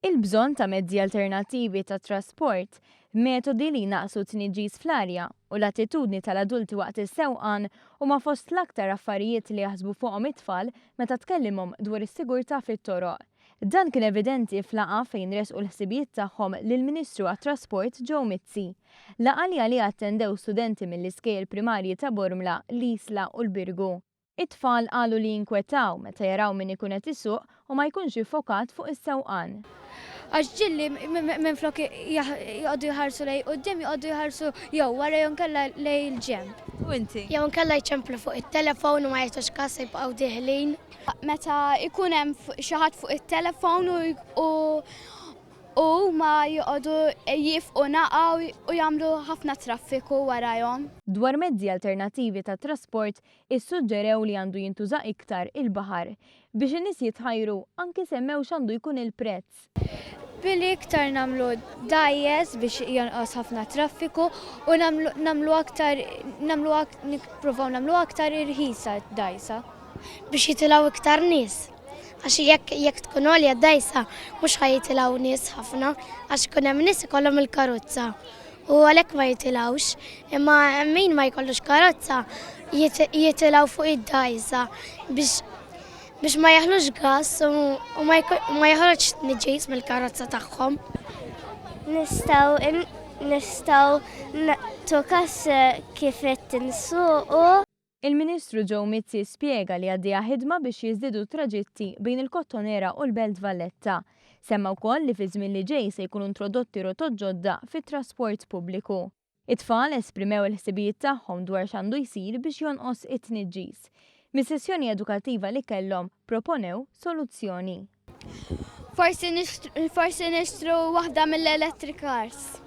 Il-bżonn ta' mezzi alternattivi ta' trasport, metodi li jnaqqsu t-tniġġis fl-arja u l-attitudni tal-adulti waqt is-sewqan huma fost l-aktar affarijiet li jaħsbu fuqhom it-tfal meta tkellimhom dwar is-sigurtà fit-toroq. Dan kien evidenti f'laqgħa fejn ressqu l-ħsibijiet tagħhom lill-Ministru għat-Trasport Joe Mizzi. Laqgħa li għaliha attendew studenti mill-iskejjel primarji ta' Bormla, l-Isla u l-Birgu. It-tfal qalu li jinkwetaw meta jaraw min ikun qed isuq u ma jkunx iffokat fuq is-sewqan. Għax ġieli minflok joqogħdu jħarsu lejn quddiem joqogħdu jħarsu jew wara jew inkella lejn il-ġenb. U inti? Jew inkella jċemplu fuq it-telefon u ma jagħtux kas jibqgħu dieħlin. Meta jkun hemm xi ħadd fuq it-telefon u u huma joqogħdu jifqu naqa u jagħmlu ħafna traffiku warajhom. Dwar mezzi alternattivi ta' trasport, Issuġġerew li għandu jintuża iktar il-baħar. Biex in-nies jitħajru, anki semmew x'għandu jkun il-prezz. Billi iktar nagħmlu dgħajjes biex jonqos ħafna traffiku u nagħmlu aktar nagħmlu nippruvaw nagħmlu aktar irħisa d-dgħajsa. Biex jitilgħu iktar nies. Għax jekk jekk tkun għolja d-dgħajsa mhux ħa jitilgħu nies ħafna għax ikun hemm nies ikollhom il-karozza u għalhekk ma jitilgħux. Imma min ma jkollux karozza jitilgħu fuq id-dgħajsa biex biex ma jaħlux gas u ma joħroġx tniġġis mill-karozza tagħhom. Nistgħu nistgħu nagħtu kas kif qed insuqu. Il-Ministru Joe Mizzi spjega li għaddejja ħidma biex jiżdiedu t-traġitti bejn il-Kottonera u l-Belt Valletta. Semma wkoll li fiż-żmien li ġej se jkunu introdotti rotot ġodda fit-trasport pubbliku. It-tfal esprimew il-ħsibijiet tagħhom dwar x'għandu jsir biex jonqos it-tniġġis. Mis-sessjoni edukattiva li kellhom, proponew soluzzjoni. Forsi nixtru waħda mill-electric cars.